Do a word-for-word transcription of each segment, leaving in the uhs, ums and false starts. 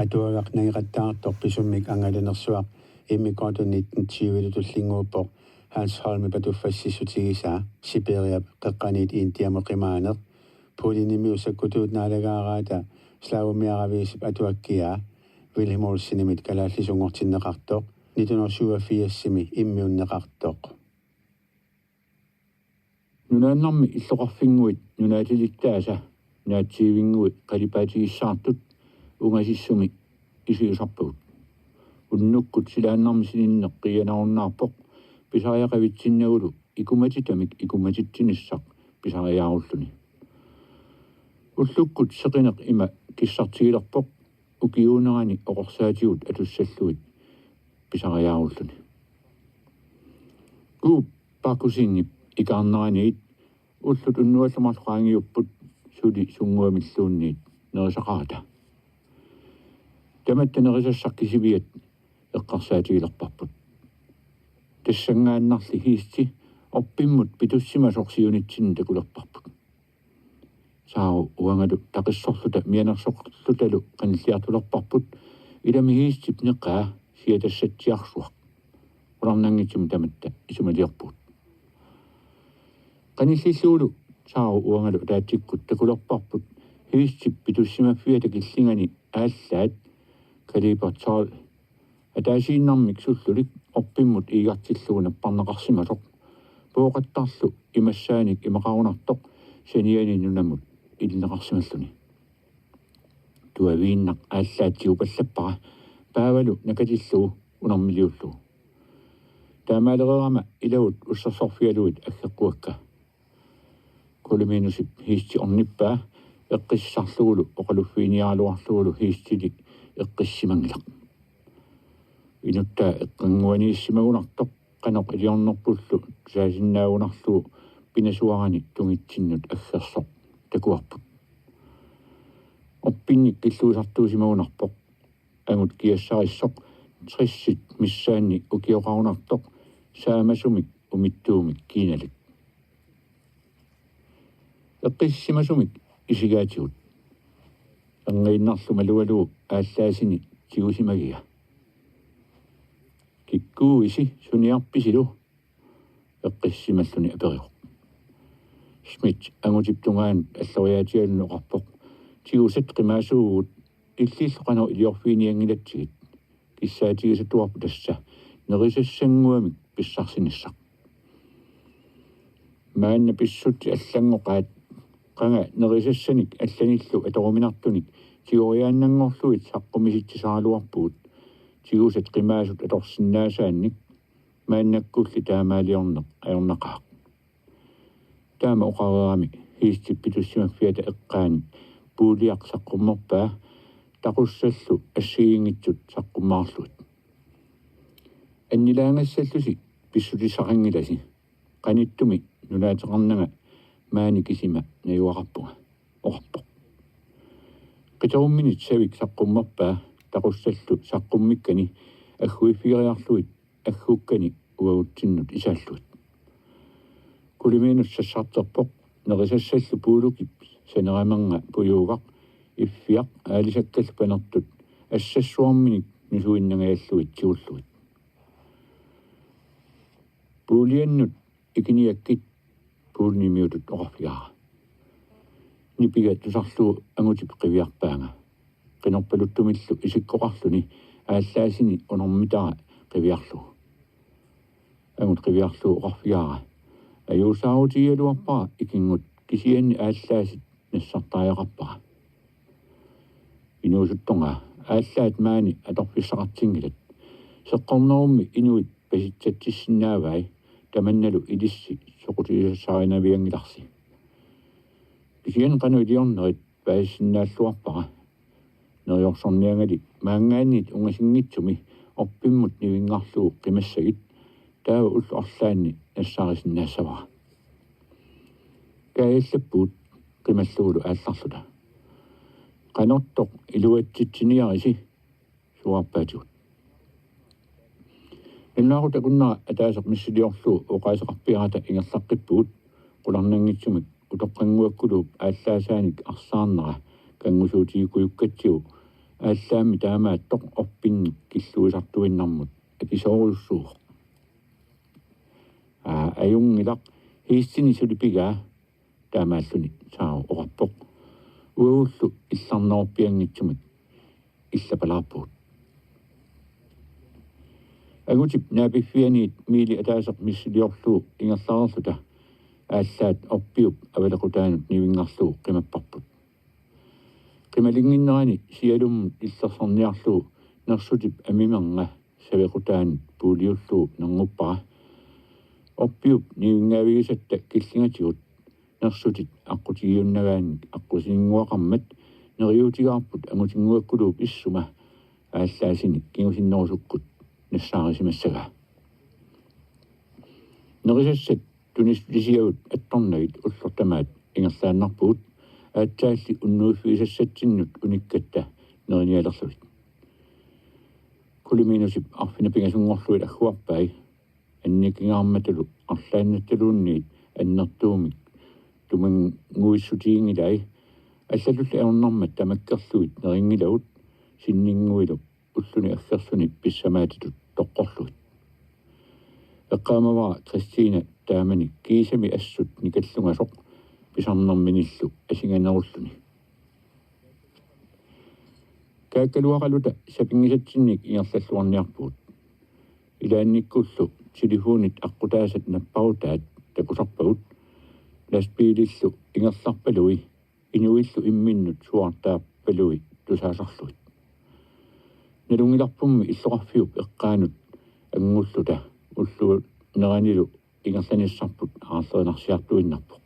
Atuagaq nangeqattaartoq pisummik angalanersuaq immikkoortut nitten tyvelu tullinnguuppoq Hans Holmip atuffassissutigisaa Sibiriap qeqqaniit Indiamut qimaaneq. Polenimiut sakkutuut naalagaaraata slalommiaraviisip atuakkiaa Wilhelm Olsenimit kalaallisunngortinneqartoq nitten hundrede syvogfirsimi immiunneqartoq. Nunaannarmi illoqarfinnguit nunaatilittaasa naatsiivinnguit qalipaatigissaartut ungasissumi isiusarpagut. Unnukkut silaannarmi sininneq qiianarunnaarpoq pisariaqavitsinnagulu ikumatitamik ikumatitsinissaq pisariaarulluni. Ullukkut seqineq ima kissartigilerpoq ukiuunerani oqorsaatigut atussallugit pisariaarulluni. Kuup Bakusingip ikaarneraniit ullut unnuallu marluk qaangiupput suli sunnguamilluunniit nerisaqarata. Tamatta nerisassaq kisiviat eqqarsaatigilerparput. Tassanngaannarli Hiisti orpimmut pitussimasoq siunitsinni takulerparput. Saaro uangalu taqissorluta mianersoqarlutalu qanilliartulerparput, ilami Hiistip neqaa siatassatsiarsuaq. Qularnanngitsumik tamatta isumaliorpugut. Qanillillugulu Saaro uangalu ataatsikkut takulerparput Hiistip pitussimaffiata killingani aallaat kaliber tolv ataasiinnarmik sullulik orpimmut iigartillugu napparneqarsimasoq, pooqattarlu imassaanik imaqarunartoq saniani nunamut ilineqarsimalluni. Tuaviinnaq aallaat tigupallappara paavalu nakatillugu unermiliullugu. Taamaalereerama ilavut ussersorfigalugit aggeqquakka. Kuliminusip Hiisti ornippaa eqqissisarlugulu oqaluffiiniaraluarlugulu Hiistili eqqissimanngilaq. Inuttaa eqqannguaniissimagunartoq qanoq iliornerpullu tusaasinnaagunarlugu pinasuarani tungitsinnut aggersoq takuarput. Orpinnik killuisartuusimagunarpoq angut kiassarissoq tressit missaanni ukioqarunartoq saamasumik umittuumik kiinalik. Eqqissisimasumik isigaatigut. Erngiinnarlu malugalugu aallaasini tigusimagiga. Kikkuuisi suniarpisilu? Eqqissisimalluni aperivoq. Schmidt angutip tungaanut alloriaatigaluni oqarpoq: Tigusat qimaasuugut, illillu qanoq iliorfiinianngilatsigit. Kissaatigisatuarpoq tassa nerisassannguamik pissarsinissaq. Maanna pissutsit allanngoqaat, qanga nerisassanik allanillu atoruminartunik tigoriaannanngorlugit saqqumisitsisaraluarpugut, tigusat qimaasut atorsinnaasaannik. Maannakkulli taamaaliorneq ajornaqaaq. Taama oqareerami Hiistip pitussimaffiata eqqaanit Puuliaq saqqummerpaa taqussallu assigiinngitsut saqqummerlugit. Annilaangassallusi pissutissaqanngilasi. Qanittumi nunaateqarnanga maani kisima najugaqarpunga, oqarpoq. Qiterumminit Savik saqqummerpaa taqussallu saqqummikkani agguiffigeriarlugit aggukkani uagutsinnut isaallugit. Kuliminus sassarterpoq nerisassallu Puulukip saneramanna pujuugaq iffiaq aalisakkallu panertut assassuarminik nusuinnangajallugit tigullugit. Puuliannut ikiniakkit, Puulinimiutut oqarfigaara. Nipiga tusarlugu angutip qiviarpaanga. Qinorpaluttumillu isikkoqarluni aallaasini unermitara qiviarlugu. Angut qiviarlugu oqarfigaara: Ajuusaarutigigaluarpara ikinngut, kisianni aallaasit nassartariaqarpara. Inuusuttunga aallaat maani atorfissaqartinngilat. Seqqornerummi inuit pasitsatsinnaavai, tamannalu ilissi soqutigisassarinavianngilarsi. Kisianni qanoq iliornerit paasisinnaalluarpara. Neriorsorniangali maanngaanniit ungasinngitsumi orpimmut nivinngarlugu qimassagit, taava ullut arlaanni nassaarisinnaassavara. Kaajallappugut qimallugulu aallarluta. Qanortoq iluatsitsiniarisi, suaarpaatigut. Nunaqarfik akunnera ataaseq missiliorlugu oqaaseqarpiarata ingerlaqqippugut, qularnanngitsumik utoqqannguakkuluup aallaasaanik arsaarnera kanngusuutigikkukkatsigu Aallaammi taamaattoq orpinnik killuisartuinnarmut akisoorujussuuvoq. Aa, ajunngilaq, Hastings suli pigaa, taamaalluni Tao oqarpoq. Uagullu illarnerupianngitsumik illapalaarpugut. Angutip naapiffianiit miili ataaseq missiliorlugu ingerlareerluta aallaat orpiup avalequtaanut nivinngarlugu qimapparput. Qimalinnginnerani sialummut illersorniarlugu nersutip amimernga savequtaanut puuliullugu nernguppara. Orpiup nivinngaavigisatta killingatigut nersutit aqqutigiunnagaannik aqqusininnguaqarmat neriuutigaarput angutinnguakkuluup issuma aallaasini kingusinnerusukkut nassaarisimassagaa. Nerisassat tunissutisiavut attornagit ullortamaat ingerlaannarpugut, aatsaalli unnuiffigisassatsinnut unikkatta nerinialerlugit. Kuliminusip arfineq-pingasunngorlugit agguarpai, annikingaarmatalu arlaannattaluunniit annertuumik tumannguissutiginngilai, allalulli ajornarmat tamakkerlugit nerinngilagut sinninnguilu ulluni aggersuni pissamaatitut toqqorlugit. Eqqaamavara Kristina taamani kiisami assut nikallungasoq pisarnerminillu asinganerulluni. Kaakkaluaqaluta sapinngisatsinnik ingerlalluarniarpugut. Ilaannikkullu telefonit aqqutaasat napparutaat takusarpagut, lastbiilillu ingerlarpalui inuillu imminnut suaartaarpalui tusaasarlugit. Nalunngilarpummi illoqarfiup eqqaanut angulluta ulluuneranilu ingerlanissarput aarlerinarsiartuinnarpoq.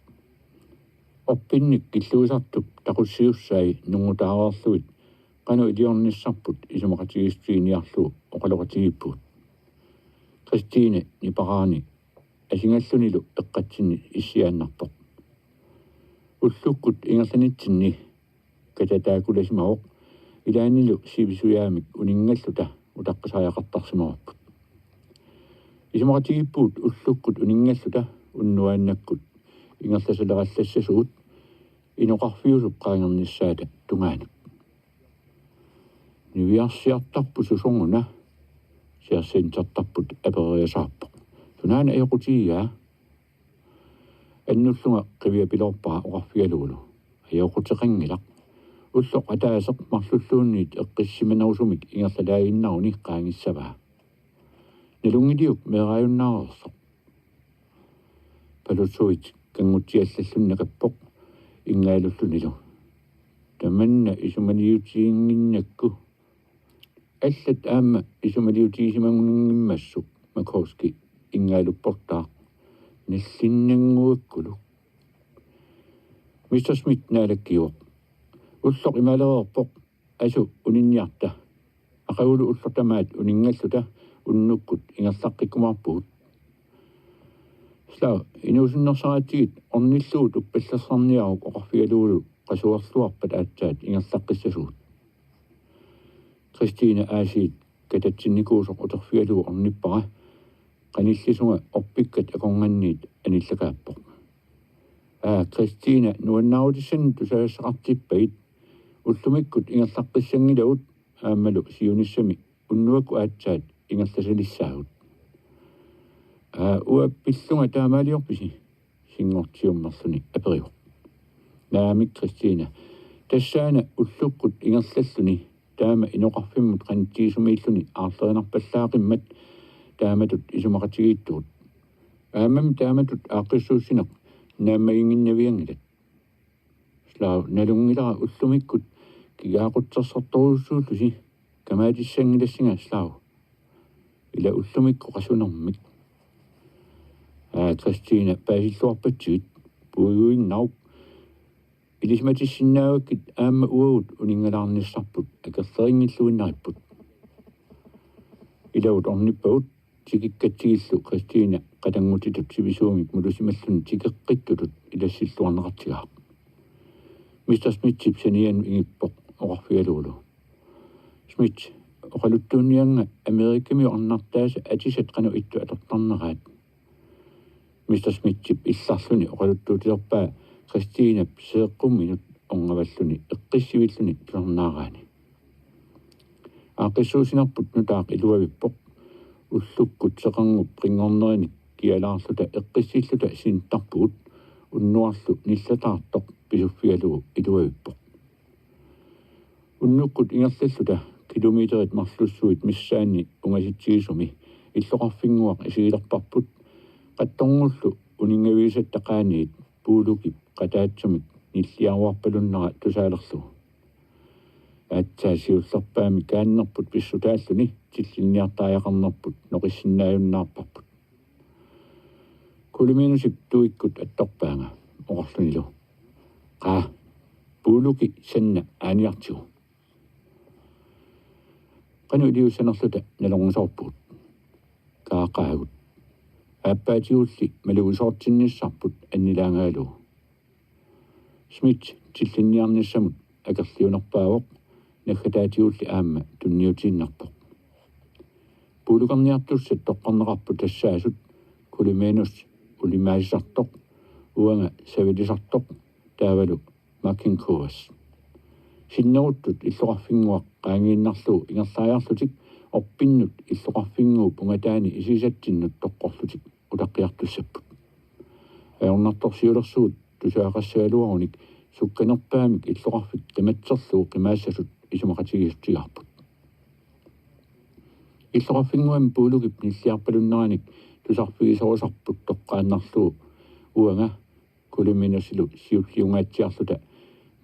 Orpinnik killuisartup taqussiussai nungutaareerlugit qanoq iliornissarput isumaqatigiissutiginiarlugu oqaloqatigiippugut. Kristine niparaani asingallunilu eqqatsinni issiaannarpoq. Ullukkut ingerlanitsinni katataakkulasimavoq, ilaannilu sivisujaamik uninngalluta utaqqisariaqartarsimavarput. Isumaqatigiippugut ullukkut uninngalluta unnuaannakkut ingerlasalerallassasugut inoqarfiusup qaangernissaata tungaanut. Niviarsiartarput susoruna, Siarsintertarput aperiasaarpoq. Sunaana ajoqutigigaa? Annullunga qiviapiloorpara oqarfigalugulu: Ajoquteqanngilaq. Ulloq ataaseq marlulluunniit eqqissisimanerusumik ingerlalaaginnaruni qaangissavaa. Nalunngiliuk meeraajunnaarersoq? Palutsovit kanngutsiallalluni nakappoq inngaalullunilu: Tamanna isumaliutiginnginnakku. Allat aamma isumaliutigisimannginnassuk, Makovskij inngaalupportaaq. Nallinnannguakkulu. Mister Schmidt naalakkiivoq: Ulloq imaalereerpoq, asu uninniarta. Aqagulu ullortamaat uninngalluta unnukkut ingerlaqqikkumaarpugut. Slav, inuusunnersaraatsigit ornillugu uppallersarniaruk, oqarfigalugulu qasuerluarpat aatsaat ingerlaqqissasugut. Kristina aasiit katatsinnikuusoq uterfigalugu ornippara. Qanillisunga orpikkat akornanniit anillakaappoq. Aa, Kristina, nuannaarutissannut tusagassaqartippagit. Ullumikkut ingerlaqqissanngilagut aammalu siunissami unnuakkut aatsaat ingerlasalissaagut. Aa, uanga pillunga taamaaliorpisi? Sinngortiummerluni aperivoq. Naamik, Kristina. Tassaana ullukkut ingerlalluni taama inoqarfimmut qanitsigisumiilluni aarlerinarpallaaqimmat taamatut isumaqatigiittugut. Aammami taamatut aaqqissuussineq naammaginnginnavianngilat. Slav, nalunngilara ullumikkut kigaaqutsersortorujussuullusi. Kamaatissanngilassinga, Slav. Ila ullumikkut qasunermik. Aa, Kristina, paasilluarpatsigit, puiguinnaruk. Ilisimatissinnaavakkit aamma uagut uninngalaarnissarput akerlerinngilluinnaripput. Ilavut ornippagut, tikikkatsigillu Kristina qatanngutitut sivisuumik mulusimalluni tikeqqittutut ilassilluarneqartigaaq. Mister Smithip sanianut ingippoq oqarfigalugulu: Smith, oqaluttuunniannga Amerikamiut arnartaasa atisat qanoq ittut atortarneraat. Mister Smithip illarluni oqaluttuutilerpaa Kristinap seeqqumminut orngavalluni eqqissivilluni tusarnaaraani. Aaqqissuussinerput nutaaq iluavippoq. Ullukkut seqernup qinngornerinik kialaarluta eqqissilluta sinittarpugut, unnuarlu nillataartoq pisuffigalugu iluavippoq. Unnukkut ingerlalluta kilometerit marlussuit missaanni ungasitsigisumi illoqarfinnguaq isigilerparput, qattorngullu uninngavigisatta qaaniit Puulukip qataatsumik nilliaruarpalunnera tusaalerlugu. Aatsaat siullerpaamik kaannerput pissutaalluni tillinniartariaqarnerput noqissinnaajunnaarparput. Kuliminusip tuikkut attorpaanga oqarlunilu: Qaa, Puuluki sanna aaniartigu. Qanoq iliussanerluta nalornisoorpugut? Qaaqaagut. Aappaatigulli malugisoortinnissarput annilaangaalu. Smith tillinniarnissamut akerliunerpaavoq, naggataatigulli aamma tunniutiinnarpoq. Puulukarniartussat toqqarneqarput tassaasut: Kuliminus ulimaasisartoq, uanga savilisartoq, taavalu Marcinkowas. Sinneruttut illoqarfinnguaq qaangiinnarlugu ingerlariarlutik orpinnut illoqarfinnguup ungataani isigisatsinnut toqqorlutik utaqqiartussapput. Ajornartorsiulersugut tusagaqassagaluarunik sukkanerpaamik illoqarfik qimatserlugu qimaassasut isumaqatigiissutigaarput. Illoqarfinnguami Puulukip nilliarpalunneranik tusarfigisorusarput toqqaannarlugu uanga Kuliminusilu siulliungaatsiarluta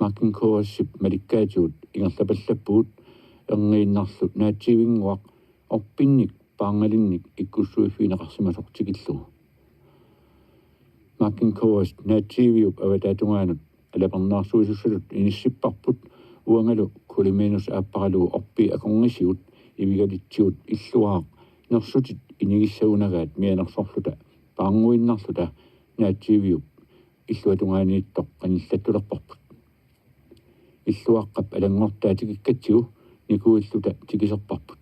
Marcinkowasip malikkaatigut ingerlapallappugut, erniinnarlu naatsiivinnguaq orpinnik paarngalinnik ikkussuiffigineqarsimasoq tikillugu. Marcinkowas naatsiiviup avataatungaanut alapernaarsuisussatut inissipparput, uangalu Kuliminus aapparalugu orpiit akornisigut ivigalitsigut illuaraq nersutit inigissagunagaat mianersorluta paarnguinnarluta naatsiiviup illuatungaaniittoq qanillattulerparput. Illuaqqap alanngortaa tikikkatsigu nikuilluta tikiserparput.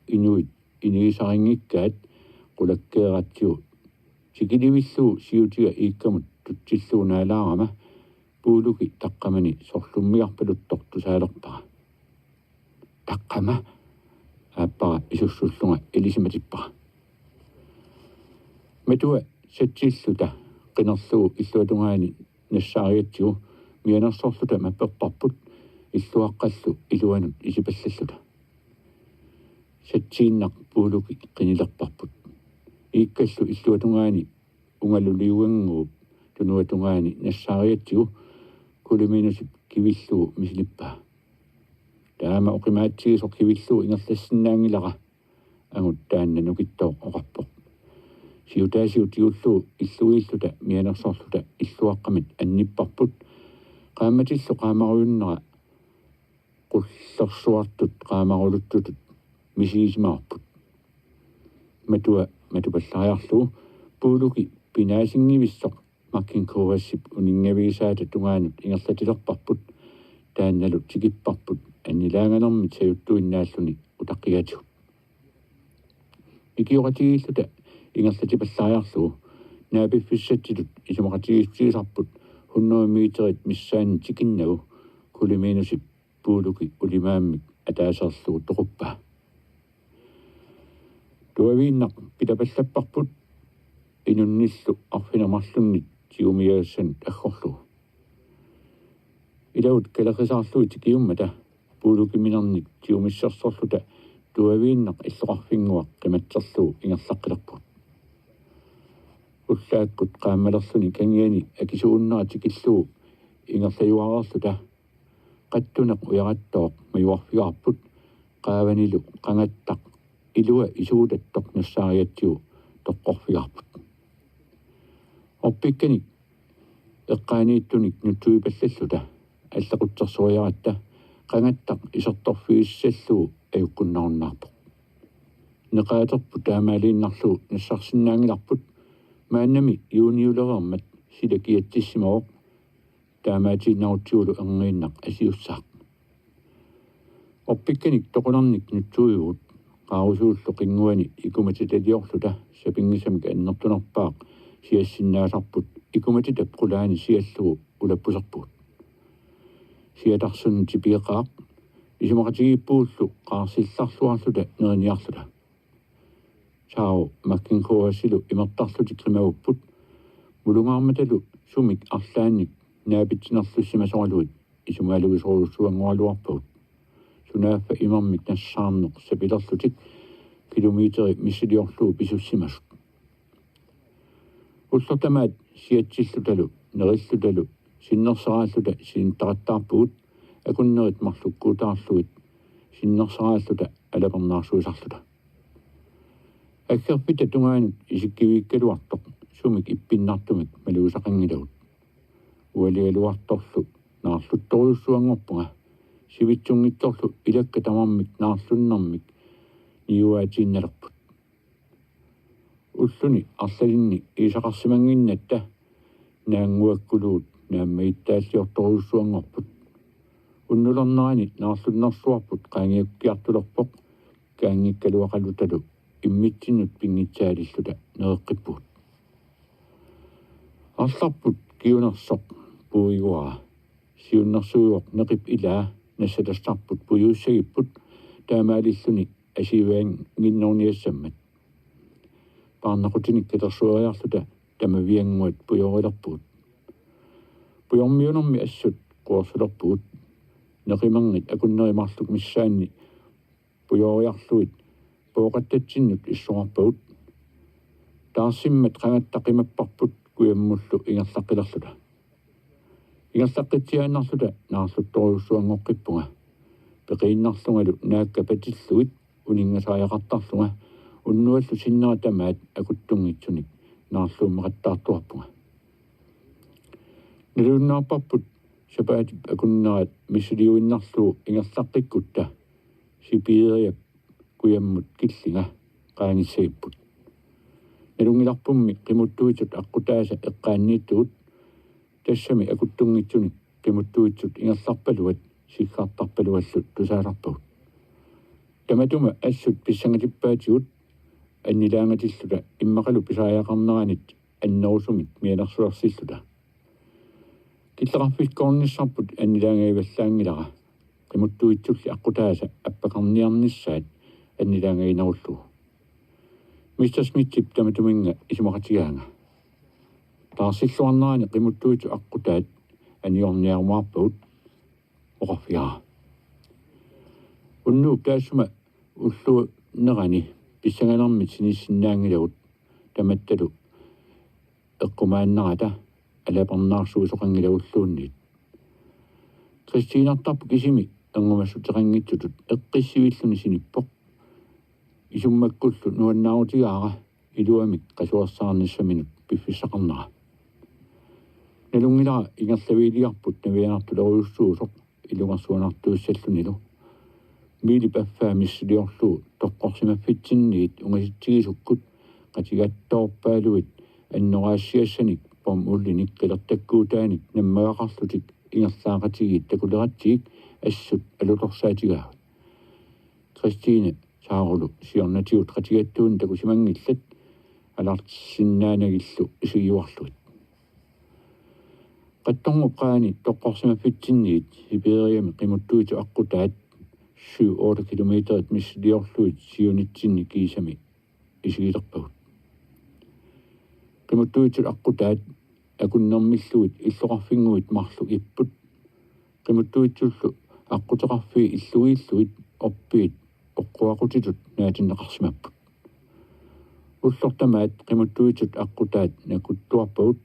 Inuit inigisarinngikkaat qulakkeeratsigu tikilivillugu siutiga iikkamut tutsillugu naalaarama Puuluki taqqamani sorlummigarpaluttoq tusaalerpara. Taqqama, aappara isussullunga ilisimatippara. Matua satsilluta qinerlugu illuatungaani nassaarigatsigu mianersorluta mapperparput illuaqqallu iluanut isipallalluta. Satsiinnaq Puuluki qinilerparput. Iikkallu illuatungaani ungaluliugannguup tunuatungaani nassaarigatsigu Kuliminusip kivillugu misilippaa. Taama oqimaatsigisoq kivillugu ingerlassinnaanngilara, angut taanna nukittooq oqarpoq. Siutaasigut tigullugu illugiilluta mianersorluta illuaqqamit annipparput. Qaammatillu qaamarujunnera qullersuartut qaamaruluttutut misigisimavarput. Matua matupallariarlugu Puuluki pinaasinngivissoq Marcinkowasip uninngavigisaata tungaanut ingerlatilerparput, taannalu tikipparput annilaanganermit sajuttuinnaalluni utaqqigaatigut. Ikioqatigiilluta ingerlatipallariarlugu naapiffissatsitut isumaqatigiissutigisarput hundrede meterit missaanni tikinnagu Kuliminusip Puuluki ulimaammik ataaseerlugu toquppaa. Tuaviinnaq pitapallapparput inunnillu arfineq-marlunnit tigumiagassanut aggorlugu. Ilavut kaleqisaarlugit tikiummata Puulukiminernik tigumissersorluta tuaviinnaq illoqarfinnguaq qimatserlugu ingerlaqqilerpugut. Ullaakkut qaammalerluni kangiani akisuunnera tikillugu ingerlajuareerluta qattuneq ujarattooq majuarfigaarput, qaavanilu qangattaq ilua isugutattoq nassaarigatsigu toqqorfigaarput. Orpikkanik eqqaaniittunik nutsuipallalluta allequtsersorijaratta qangattaq isertorfigissallugu ajukkunnarunnaarpoq. Neqaaterput taamaaliinnarlugu nassarsinnaanngilarput, maannami juuniulereermat sila kiatsissimavoq, taamaatiinnarutsigulu erniinnaq asiussaaq. Orpikkanik toqulernik nutsuivugut, qaarusuullu qinnguani ikumatitaliorluta sapinngisamik annertunerpaaq siassinnaasarput ikumatitap qulaani siallugu ulappuserpugut. Siatarsunni tipigeqaaq, Isumaqatigiippugullu qaarsillarluarluta neriniarluta. Saao Mackenkoasilu imertarlutik qimagupput, mulungaarmatalu sumik arlaannik naapitsinerlussimasoraluit isumaalugisorujussuanngoraluarpagut. Sunaaffa imermik nassaarneq sapilerlutik kilometeri missiliorlugu pisussimasut. Ulloq tamaat siatsillutalu nerillutalu sinnerseraalluta sinittaqattaarpugut, akunnerit marlukkuutaarlugit sinnerseraalluta alapernaarsuisarluta. Aggerfitta tungaanut isikkiviikkaluartoq sumik ippinnartumik malugisaqanngilagut. Ualigaluartorlu naarluttorujussuanngorpunga, sivitsunngitsorlu ilakka tamarmik naarlunnermik niuaatiinnalerput. Ulluni arlalinni iisaqarsimannginnatta naannguakkuluut naammagittaalliortorujussuanngorput. Unnulernerani naarlunnersuarput qaangiukkiartulerpoq, qaangiukkaluaqalutalu immitsinnut pinngitsaalilluta nereqqippugut. Arlarput kiunersoq puiguara. Siunnersuivoq neqip ilaa nassatassarput pujuussagipput, taamaalilluni asiuaannginneruniassammat. Paarnaqutinik katersueriarluta tamaviannguat pujorilerpugut. Pujormiunermi assut quersulerpugut. Neqimernit akunneri marluk missaanni pujoriarlugit pooqattatsinnut issoqarpagut. Taarsimmat qangatta qimapparput kujammullu ingerlaqqilerluta. Ingerlaqqitsiaannarluta naarluttorujussuanngoqqippunga. Peqiinnarlungalu naakka patillugit uninngasariaqartarlunga unnuallu sinnera tamaat akuttunngitsunik naarluummaqattaartuarpunga. Nalunnaarparput sapaatip akunnerat missiliuinnarlugu ingerlaqqikkutta Sibiriap kujammut killinga qaangissagipput. Nalunngilarpummi qimuttuitsut aqqutaasa eqqaanniittugut, tassami akuttunngitsunik qimuttuitsut ingerlarpaluat siggartarpaluallu tusaasarpagut. Tamatuma assut pissangatippaatigut annilaangatilluta immaqalu pisariaqarneranit annerusumik mianersulersilluta. Killeqarfissuarnissarput annilaangagivallaanngilara. Qimuttuitsulli aqqutaasa appakarniarnissaat annilaangaginerullugu. Mister Smithip tamatuminnga isumaqatigaanga. Taarsilluarnerani qimuttuitsut aqqutaat aniorniarumaarpagut, oqarfigaara. Unnuup taassuma ulluunerani pissanganermit sinissinnaanngilagut, tamattalu eqqumaannarata alapernaarsuisoqanngilagulluunniit. Kristiinertarput kisimi erngumassuteqanngitsutut eqqissivilluni sinippoq. Isummakkullu nuannaarutigaara iluamik qasuersaarnissaminut piffissaqarnera. Nalunngilara ingerlavigiliarput navianartulerujussuusoq ilungersunartuussallunilu. Miilip affaa missiliorlugu toqqorsimaffitsinniit ungasitsigisukkut qatigattoorpaaluit annoraassiassanik bomuldinik qilertakkuutaanik nammagaqarlutik ingerlaaqatigiit takuleratsigik assut alutorsaatigaavut. Kristine Saarulu siornatigut qatigattuunik takusimanngillat alarsinnaanagillu isigiuarlugit. Qattorngooq qaani toqqorsimaffitsinniit Sibiriami qimuttuitsut aqqutaat syv-otte kilometerit missiliorlugit siunitsinni kiisami isigilerpagut. Qimuttuitsut aqqutaat akunnermillugit illoqarfinnguit marluk ipput. Qimuttuitsullu aqquteqarfii illugiillugit orpiit oqquaqutitut naatinneqarsimapput. Ulloq tamaat qimuttuitsut aqqutaat nakuttuarpagut.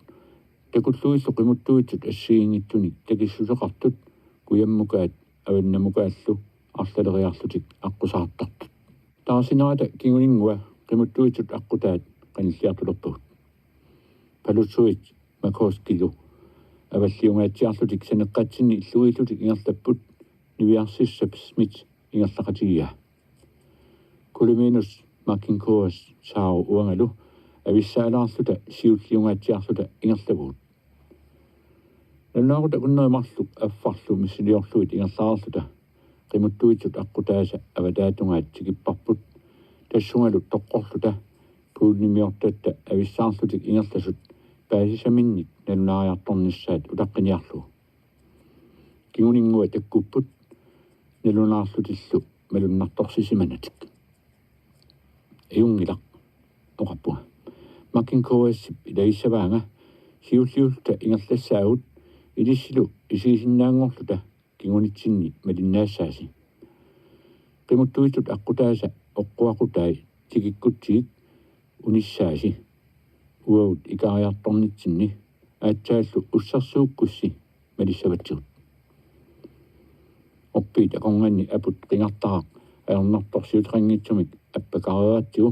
Takullugillu qimuttuitsut assigiinngitsunik takissuseqartut kujammukaat avannamukaallu arlaleriarlutik aqqusaartartut. Taarsinerata kinguninngua qimuttuitsut aqqutaat qanilliartulerpagut. Palutsuit Makoskilu avalliungaatsiarlutik saneqqatsinni illugiillutik ingerlapput, niviarsissap Smith ingerlaqatigigaa. Kuluminus Mackenkoas Saao uangalu avissaalaarluta siulliungaatsiarluta ingerlavugut. Nalunaaqutaq akunneri marluk affarlu missiliorlugit ingerlareerluta qimuttuitsut aqqutaasa avataatungaat tikipparput, tassungalu toqqorluta puulnimiortatta avissaarlutik ingerlasut paasisaminnik nalunaariartornissaat utaqqiniarlugu. Kinguninngua takkupput. nalunaarlutillu malunnartorsisimanatik. Ajunngilaq, oqarpunga. Markin K S-ip ilagissavaanga, siulliulluta ingerlassaagut, ilissilu isigisinnaanngorluta kingunitsinni malinnaassaasi. Qimuttuitsut aqqutaasa oqquaqutai tikikkutsigik unissaasi. Uagut ikaariartornitsinni aatsaallu ussersuukkussi malissavatsigut. Orpiit akornanni aput qingartaraq ajornartorsiuteqanngitsumik appakareeratsigu.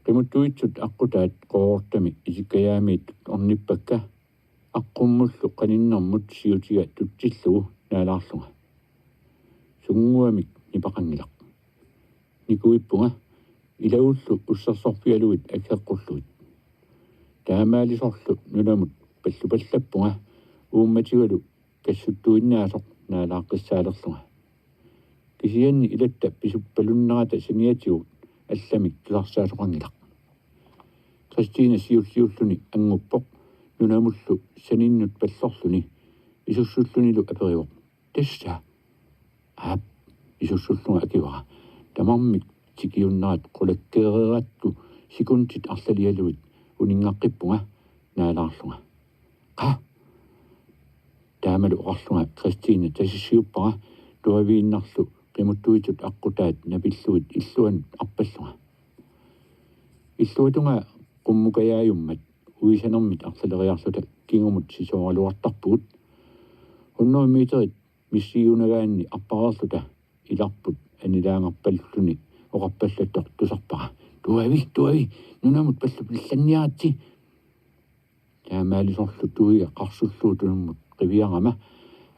Qimuttuitsut aqqutaat Qooruttami isikkajaamiit ornippakka, aqqummullu qaninnermut siutiga tutsillugu naalaarlunga. Sunnguamik nipaqanngilaq. Nikuippunga, ilagullu ussersorfigalugit aggeqqullugit. Taamaalisorlu nunamut pallupallappunga, uummatigalu kassuttuinnaasoq naalaaqqissaalerlunga. Kisianni ilatta pisuppalunnerata saniatigut allamik tusarsaasoqanngilaq. Kristina siulliulluni annguppoq, nunamullu saninnut pallorluni isussullunilu aperivoq: Tassa? Aap, isussullunga akivara. Tamarmik tikiunnerat qulakkeereerattu sekundit arlalialuit uninngaqqippunga naalaarlunga. Qa? Taamalu oqarlunga Kristina tasissiuppara, tuaviinnarlu qimuttuitsut aqqutaat napillugit illuanut arpallunga. Illuatungaa qummukajaajummat uisanermit arlaleriarluta kingumut sisooraluartarpugut. Hundrede meterit missigiunagaanni arpareerluta ilarput anilaangarpalluni oqarpallattoq tusarpara: Tuavi, tuavi, nunamut pallupallanniaritsi! Taamaalisorlu tuiga qarsullugu tunummut qiviarama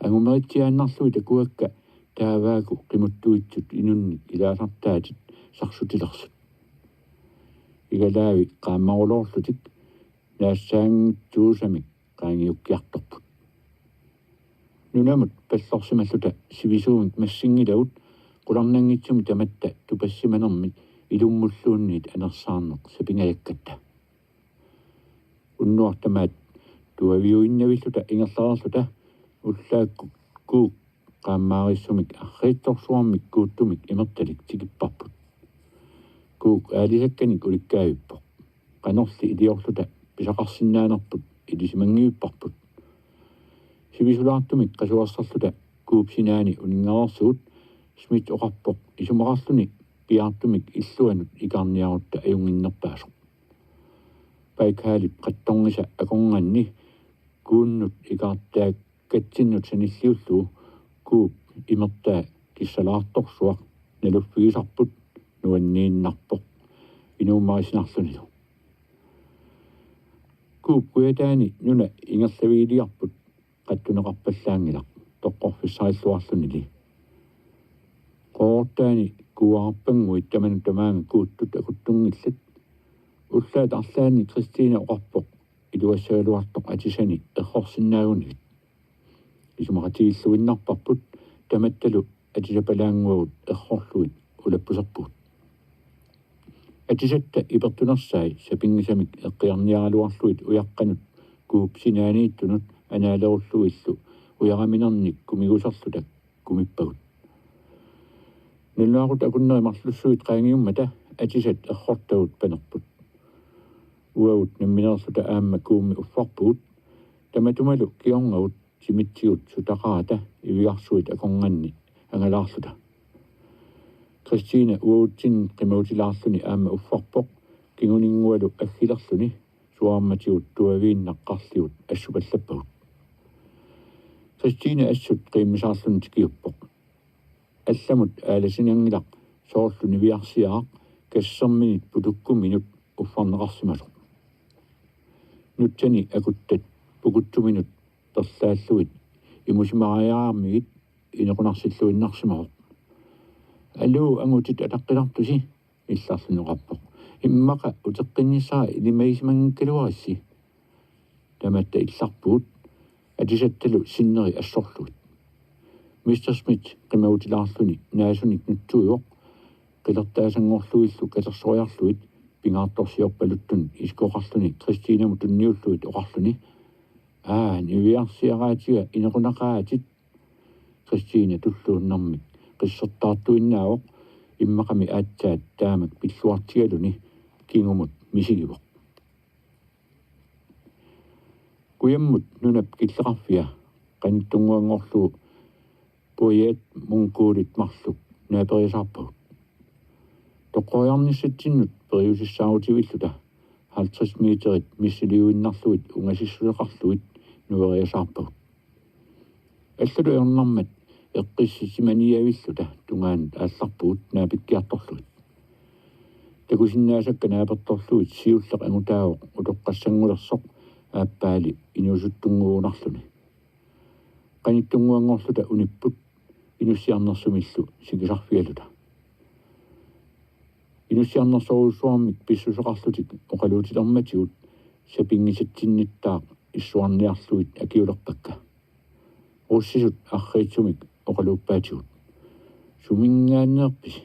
angumeritsiaannarlugit takuakka taavaaku qimuttuitsut inunnik ilaasartaatit sarsutilersut. Igalaavi qaammaruloorlutik naassaanngitsuusamik qaangiukkiartorput. Nunamut pallorsimalluta sivisuumik massinngilagut qularnanngitsumik tamatta tupassimanermik ilummulluunniit anersaarneq sapingajakkatta. Unnuaq tamaat tuaviuinnavilluta ingerlareerluta ullaakkut Kuuk qaammaarissumik arriitsorsuarmik kuuttumik imertalik tikipparput. Kuuk aalisakkanik ulikkaavippoq. Qanorli iliorluta pisaqarsinnaanerput ilisimanngiipparput. Sivisulaartumik qasuerserluta Kuup sinaani uninngareersugut, Smith oqarpoq isumaqarluni piaartumik illuanut ikaarniarutta ajunnginnerpaasoq. Baikhalip qattorngisa akornanni kuunnut ikaartaakkatsinnut sanilliullugu Kuup imertaa kissalaartorsuaq naluffigisarput nuanniinnarpoq inuummarisinarlunilu. Kuup kujataani nuna ingerlavigiliarput qattuneqarpallaanngilaq toqqorfissarilluarlunili. Qooruttaani kuuarpannguit tamanut tamaanga kuuttut akuttunngillat. Ullaat arlaanni Kristina oqarpoq iluassagaluartoq atisani errorsinnaagunigit. Isumaqatigilluinnarparput tamattalu atisapalaannguagut errorlugit ulappuserpugut. Atisatta ipertunersai sapinngisamik eqqiarniaraluarlugit ujaqqanut Kuup sinaaniittunut anaalerullugillu ujaraminernik kumiguserluta kumippagut. Nalunaaqutaq akunneri marlussuit qaangiummata atisat errortagut panerput. Uagut nammineerluta aamma Kuummi uffarpugut, tamatumalu kingornagut timitsigut sutaqarata ivigarsuit akornanni angalaarluta. Kristina uagutsinnut qimavutilaarluni aamma uffarpoq, kinguninngualu aggilerluni suaarmatigut tuaviinnaq qarligut assupallappagut. Kristina assut qiimmisaarluni tikiuppoq. Allamut aalasinanngilaq soorlu niviarsiaraq kasserminit putukkuminut uffarneqarsimasoq. Nutsani akuttat pukuttuminut perlaallugit imusimariarmigit inequnarsilluinnarsimavoq. Aluu, angutit ataqqilartusi, illarluni oqarpoq. Immaqa uteqqinnissara ilimagisimanngikkaluarissi. Tamatta illarpugut, atisattalu sinneri assorlugit. Mister Smith qimavutilaarluni naasunik nutsuivoq, qilertaasanngorlugillu katersoriarlugit pingaartorsiorpaluttunut isikoqarluni Kristinamut tunniullugit oqarluni: Aa, niviarsiaraatiga inequnaqaatit. Kristina tulluunnermik qissertaartuinnaavoq, immaqami aatsaat taamak pilluartigaluni kingumut misigivoq. Kujammut nunap killeqarfia qanittunnguanngorlugu Poyet mongolit marluk naaperiasaarpagut. Toqqoriarnissatsinnut periusissaarutivilluta halvtreds meterit missiliuinnarlugit ungasissuseqarlugit nueriasaarpagut. Allatut ajornarmat eqqissisimaniavilluta tungaanut aallarpugut naapikkiartorlugit. Takusinnaasakka naapertorlugit siulleq angutaavoq utoqqassanngulersoq, aappaali inuusuttunnguugunarluni. Qanittunnguanngorluta unipput inussiarnersumillu sikisarfigaluta. Inussiarnersorujussuarmik pissuseqarlutik oqaluutilermatigut sapinngisatsinnittaaq issuarniarlugit akiulerpakka. Russisut arriitsumik oqaluuppaatigut: Suminngaanneerpisi?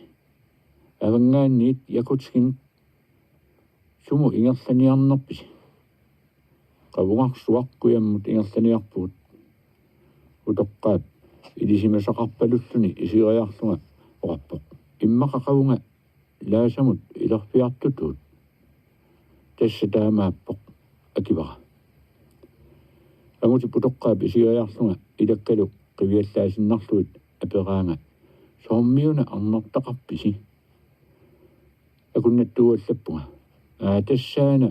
Avanngaanniit Jakutskimut? Sumut ingerlaniarnerpisi? Qavungarsuaq kujammut ingerlaniarpugut. Utoqqaap ilisimasaqarpalulluni isigeriarlunga oqarpoq: Immaqa qavunga Laasamut ilerfiartutuut? Tassa taamaappoq, akivara. Angutip utoqqaap isigeriarlunga ilakkalu qiviallaasinnarlugit aperaanga: Soormiuna arnartaqarpisi? Akunnattuuallappunga: Aa, tassaana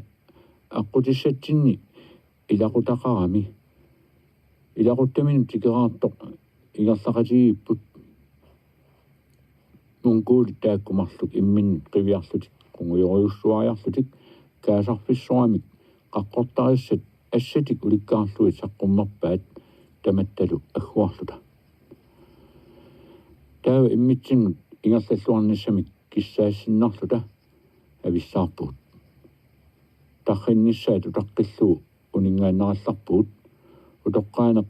aqqutissatsinni ilaqutaqarami. Ilaquttaminut tikeraartoq ingerlaqatigiipput. Mongolit taakku marluk imminnut qiviarlutik qungujorujussuariarlutik kaasarfissuarmik qaqqortarissat assatik ulikkaarlugit saqqummerpaat tamattalu agguarluta. Taava immitsinnut ingerlalluarnissamik kissaassinnarluta avissaarpugut. Tarrinnissaat utaqqillugu uninngaannarallarpugut. Utoqqaaneq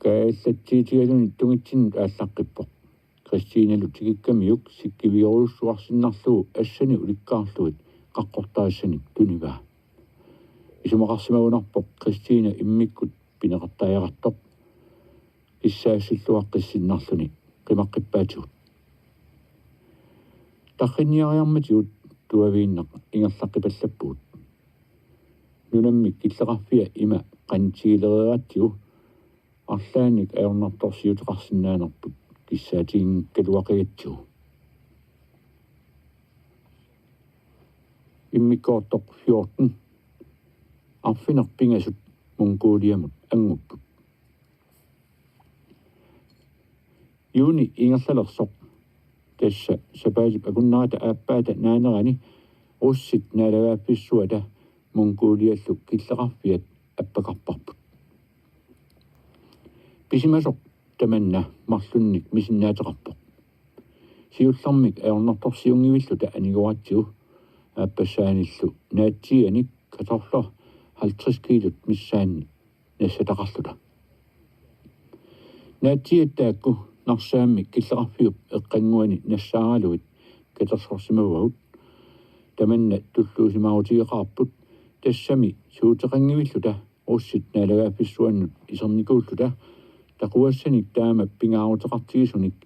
kaajallatsiitigaluni tungitsinnut aallaqqippoq. Kristinalu tikikkamiuk sikkivigerujussuarsinnarlugu assani ulikkaarlugit qaqqortarissanik tunivaa. Isumaqarsimagunarpoq Kristina immikkut pineqartariaqartoq kissaassilluaqqissinnarluni qimaqqippaatigut. Tarrinniariarmatigut tuaviinnaq ingerlaqqipallappugut. Nunammik killeqarfia ima qanittigilereeratsigu arlaannik ajornartorsiuteqarsinnaanerput kissaatiginngikkaluaqigatsigu. Immikkoortoq fjorten. Arfineq-pingasut Mongoliamut angupput. Juuni ingerlalersoq, tassa sapaatip akunnerata aappaata naanerani, russit naalagaaffissuata Mongoliallu killeqarfiat appakarparput. Pisimasoq tamanna marlunnik misinnaateqarpoq. Siullermik ajornartorsiunngivilluta anigooratsigu aappassaanillu naatsiianik kartofler halvtreds kiilut missaanni nassataqarluta. Naatsiiat taakku Narsaammi killeqarfiup eqqannguani nassaaralugit katersorsimavagut. Tamanna tulluusimaarutigeqaarput, tassami suuteqanngivilluta russit naalagaaffissuannut isernikuulluta taquassanik taama pingaaruteqartigisunik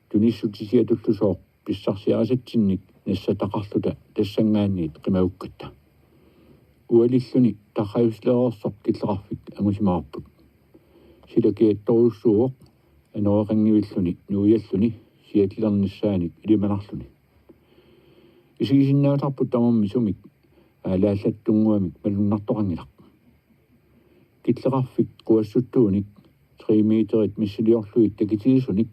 tunissutisiatullusooq pissarsiarisatsinnik nassataqarluta tassanngaanniit qimagukkatta. Ualilluni tarrajussilereersoq killeqarfik angusimavarput. Sila kiattorujussuuvoq anoriqanngivilluni nuialluni siatilernissaanik ilimanarluni. Isigisinnaasarput tamarmi sumik aalaallattunnguamik malunnartoqanngilaq. Killeqarfik quassuttuunik tre meterit missiliorlugit takitigisunik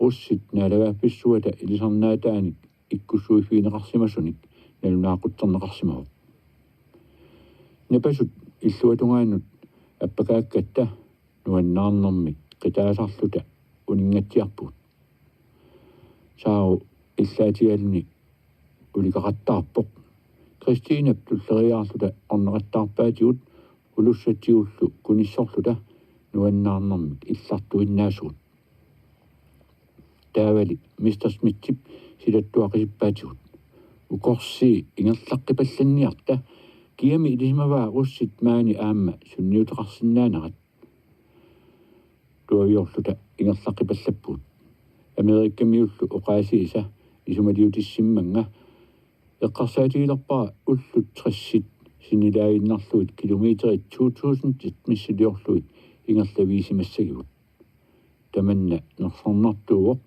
russit naalagaaffissuata ilisarnaataanik ikkussuiffigineqarsimasunik nalunaaqutserneqarsimavoq. Napasut illuatungaanut appakaakkatta nuannaarnermik qitaasarluta uninngatsiarpugut. Saaru illaatigaluni ulikaqattaarpoq. Kristinap tulleriiaarluta orneqattaarpaatigut ulussatsigullu kunissorluta nuannaarnermik illartuinnaasugut. Taavali mester Smithip silattuaqisippaatigut: Ukorsii ingerlaqqipallanniarta, kiami ilisimavaa russit maani aamma sunniuteqarsinnaanerat. Tuaviorluta ingerlaqqipallappugut. Amerikamiullu oqaasiisa isumaliutissimmannga eqqarsaatigilerpara ullut tressit sinnilaaginnarlugit kilometerit to tusindit missiliorlugit ingerlavigisimassagipput. Tamanna nersornartuuvoq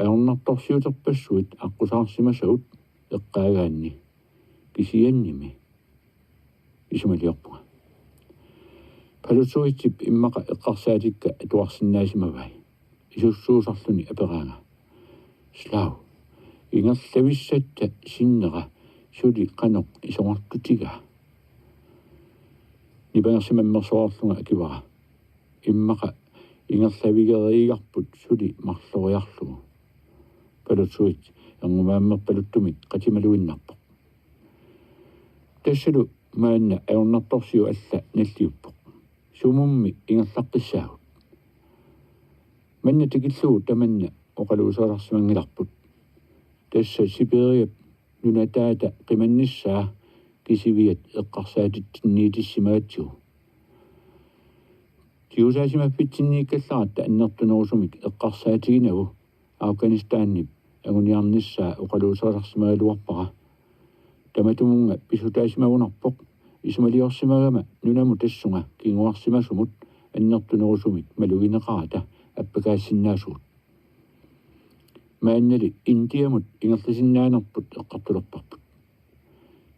ajornartorsiuterpassuit aqqusaarsimasagut eqqaagaanni. Kisiannimi isumaliorpunga. Palutsuitsip immaqa eqqarsaatikka atuarsinnaasimavai. Isussuusarluni aperaanga: Slav, ingerlavissatta sinnera suli qanoq isorartutigaa? Nipangersimammersoorlunga akivara: Immaqa ingerlavigereeriarput suli marloriarlugu. Palutsuits erngumaammerpaluttumik qatimaluinnarpoq. Tassalu maanna ajornartorsiut alla nalliuppoq. Sumummi ingerlaqqissaagut? Manna tikillugu tamanna oqaluuserisimanngilarput. Tassa Sibiriap nunataata qimannissaa kisiviat eqqarsaatitsinniitissimagatsigu. Tigusaasimaffitsinnigikkallarpara annertunerusumik eqqarsaatiginagu Afghanistanip anguniarnissaa oqaluuserisimagaluarpara. Tamatumunnga pissutaasimagunarpoq isumaliorsimagama nunamut tassunga kinguarsimasumut annertunerusumik malugineqarata appakaassinnaasugut. Maannali Indiamut ingerlasinnaanerput eqqartulerparput.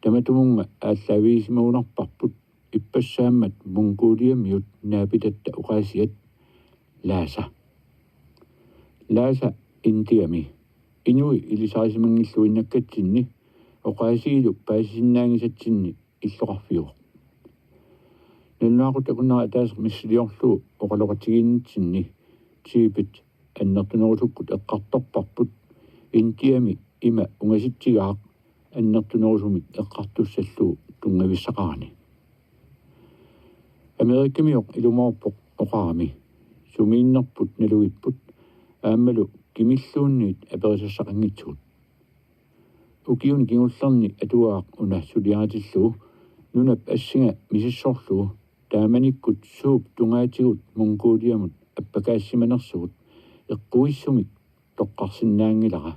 Tamatumunnga aallaavigisimagunarparput ippassaammat Mongoliamiut naapitatta oqaasiat Lhasa. Lhasa Indiami inui ilisarisimanngilluinnakkatsinni oqaasiilu paasisinnaanngisatsinni illoqarfiuvoq. Nalunaaqutaq akunnera ataaseq missiliorlugu oqaloqatigiinnitsinni Tibet annertunerusukkut eqqartorparput Indiami ima ungasitsigaaq annertunerusumik eqqartussallugu tunngavissaqarani. Amerikamioq ilumoorpoq oqarami: Sumiinnerput nalugipput aammalu kimilluunniit aperisassaqanngitsugut. Ukiuni kingullerni atuagaq una suliaritillugu nunap assinga misissorlugu taamanikkut suup tungaatigut Mongoliamut appakaassimanersugut eqquissumik toqqarsinnaanngilara.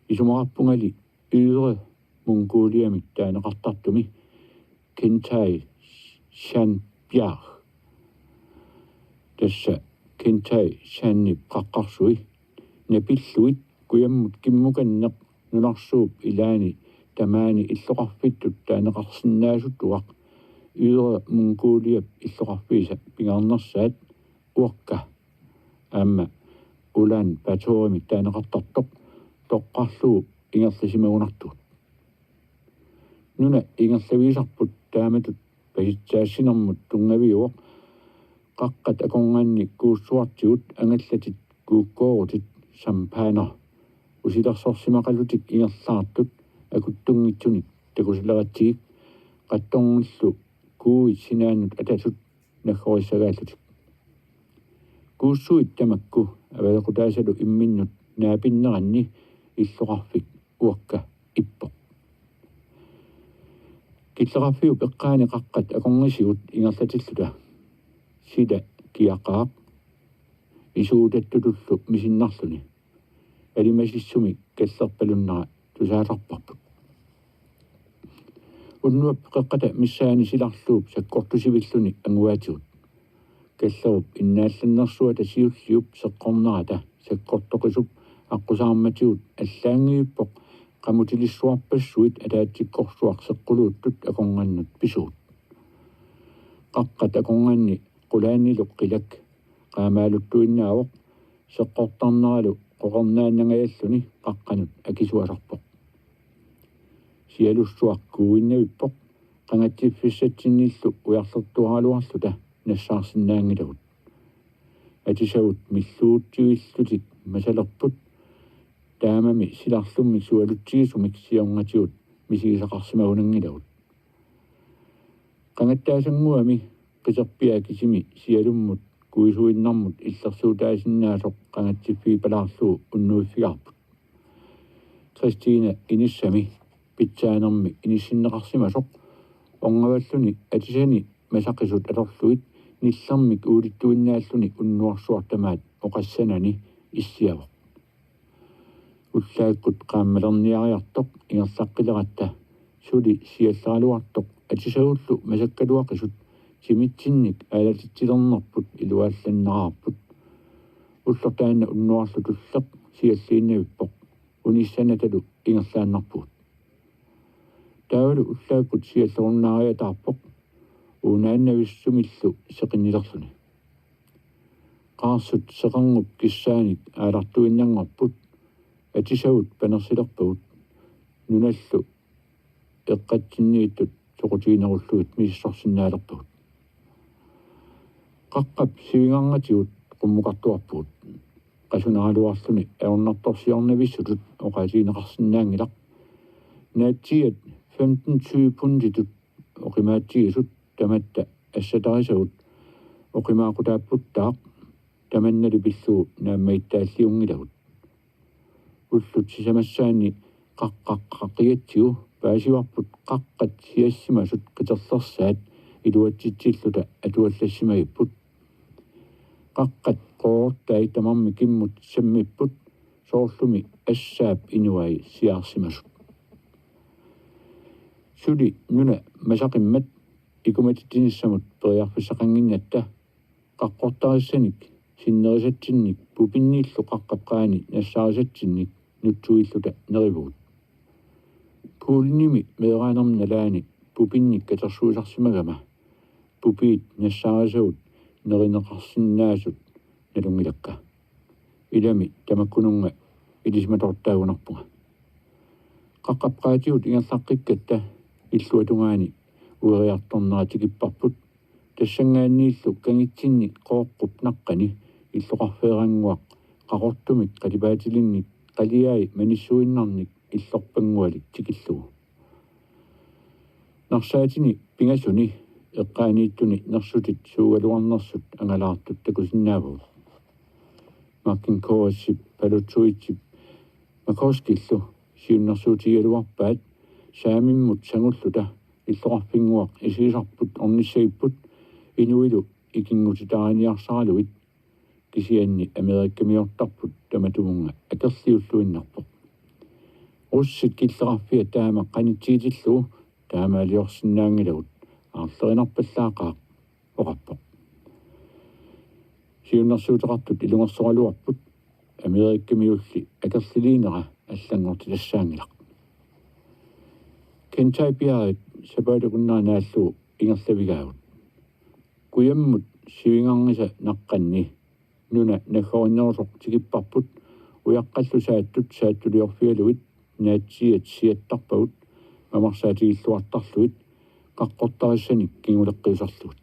Isumaqarpungali Ydre Mongoliamik taaneqartartumi Khentai Shanbjerg. Tassa Khentai Shanip qaqqarsui napillugit kujammut kimmukanneq nunarsuup ilaani tamaani illoqarfittut taaneqarsinnaasutuaq Ydre Mongoliap illoqarfiisa pingaarnersaat Urka aamma Ulaanbaatorimi taaneqartartoq toqqarlugu ingerlasimagunartugut. Nuna ingerlavigisarput taamatut pasitsaassinermut tunngaviuvoq qaqqat akornanni kuussuartigut angallatit kuukkoorutit sampaaner usilersorsimaqalutik ingerlaartut akuttunngitsunik takusileratsigik qattorngillu kuuit sinaannut atatut naggorissagaallutik. Kuussuit tamakku avalequtaasalu imminnut naapinneranni illoqarfik Urka ippoq. Killeqarfiup eqqaani qaqqat akornisigut ingerlatilluta sila kiaqaaq isuutattutullu misinnarluni. Alimasissumi kallerpalunnera tusaasarparput. Unnuap qeqqata missaani silarluup sakkortusivilluni anguaatigut. Kallerup innaallannersuata siulliup seqqornerata sakkortoqisup aqqusaarmatigut allaanngivippoq qamutilissuarpassuit ataatsikkorsuaq seqquluuttut akornannut pisugut. Qaqqat akornanni qulaanilu qilak qaamaaluttuinnaavoq seqqortarneralu qoqornaannangajalluni qaqqanut akisuasarpoq. Sialussuaq kuuinnavippoq qangatsiffissatsinnillu ujarlertuaraluarluta nassaarsinnaanngilagut. Atisagut milluutsivillutik masalerput taamami silarlummik sualutsigisumik siornatigut misigisaqarsimagunanngilagut. Qangattaasannguami qiterpiaa kisimi sialummut kuisuinnarmut illersuutaasinnaasoq qangatsiffigippalaarlugu unnuiffigaarput. Kristina inissami pitsaanermi inissinneqarsimasoq orngavalluni atisani masaqisut atorlugit nillermik uulittuinnaalluni unnuarsuaq tamaat oqassanani issiavoq. Ullaakkut qaammalerniariartoq ingerlaqqileratta suli sialleraluartoq atisagullu masakkaluaqisut timitsinnik aalatitsilernerput iluaallannaraarput. Ulloq taanna unnuarlu tulleq sialliinnavippoq, unissanatalu ingerlaannarpugut. Taavalu ullaakkut siallerunnaariataarpoq uunaannavissumillu seqinnilerluni. Qaarsut seqernup kissaanik aalartuinnanngorput, atisagut panersilerpagut, nunallu eqqatsinniittut soqutiginerullugit misissorsinnaalerpagut. Qaqqap sivingarnatigut qummukartuarpugut. Qasunaraluarluni ajornartorsiornavissutut oqaatigineqarsinnaanngilaq. Naatsiiat femten tyve punditut oqimaatsigisut tamatta assatarisagut oqimaaqutaapputtaaq, tamannali pillugu naammagittaalliunngilagut. Ullut sisamassaanni qaqqaq qaqigatsigu paasivarput qaqqat siassimasut qiterlersaat iluatsitsilluta atuallassimagipput. Qaqqat qoortai tamarmik kimmut sammipput, soorlumi assaap inuai siaarsimasut. Suli nuna masaqimmat ikumatitsinissamut periarfissaqannginnatta qaqqortarissanik sinnerisatsinnik pupinnillu qaqqap qaani nassaarisatsinnik nutsuilluta nerivugut. Kuulinimi meeraanerma nalaani pupinnik katersuisarsimagama pupiit nassaarisavut nerineqarsinnaasut nalunngilakka. Ilami tamakkununnga ilisimatortaagunarpunga. Qaqqap qaatigut ingerlaqqikkatta illuatungaani ueriartornera tikipparput. Tassanngaanniillu kangitsinni Qooqqup naqqani illoqarfeerannguaq qaqortumik qalipaatilinnik qaliai manissuinnarnik illorpanngualik tikillugu. Narsaatini pingasuni eqqaaniittuni nersutit suugaluarnersut angalaartut takusinnaavagut. Martin Kovatsip Palutsuitsip Makoskillu siunnersuutigigaluarpaat saamimmut sangulluta illoqarfinnguaq isigisarput ornissagipput inuilu ikinngutitaariniarsaraluit, kisianni Amerikamiortarput tamatumunnga akerliulluinnarpoq. Russit killeqarfiat taama qanitsigitillugu taamaaliorsinnaanngilagut, aarlerinarpallaaqaaq, oqarpoq. Siunnersuuteqartut ilungersoraluarput, Amerikamiulli akerliliinera allanngortitassaanngilaq. Kentai Piarit sapaatip akunnera naallugu ingerlavigaagut. Kujammut sivingarnisa naqqanni nuna naggorinnerusoq tikipparput, ujaqqallu saattut saattuliorfigalugit naatsiiat siattarpagut mamarsaatigilluartarlugit qaqqortarissanik kinguleqqiusarlugit.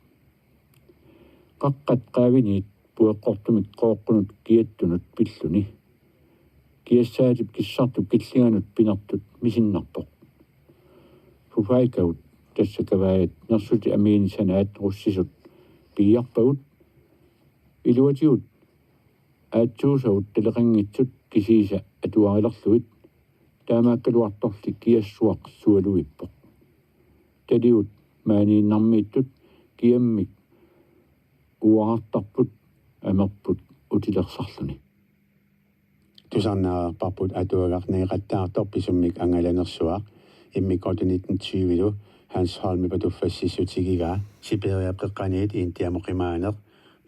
Qaqqat qaaviniit pueqqortumik Qooqqunut kiattunut pilluni kiassaatip kissartup killinganut pinertut misinnarpoq. Fufaikagut, tassa kavaajat nersutit amiini sanaat russisut, piiarpagut. Iluatigut aatsuusagut taleqanngitsut kisiisa atuarilerlugit, taamaakkaluartorli kiassuaq sualuippoq. Taligut maaniinnarmiittut kiammik uarartarput amerput utilersarluni. Tusarnaareerparput atuagaq nangeqattaartoq pisummik angalanersuaq, immikkoortut nitten tyve-lu Hans Holmip atuffassissutigigaa Sibiriap qeqqaniit Indiamut qimaaneq,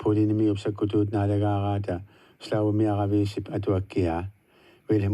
Polenimiup sakkutuut naalagaaraata Slavomiaravisip atuakkiaa,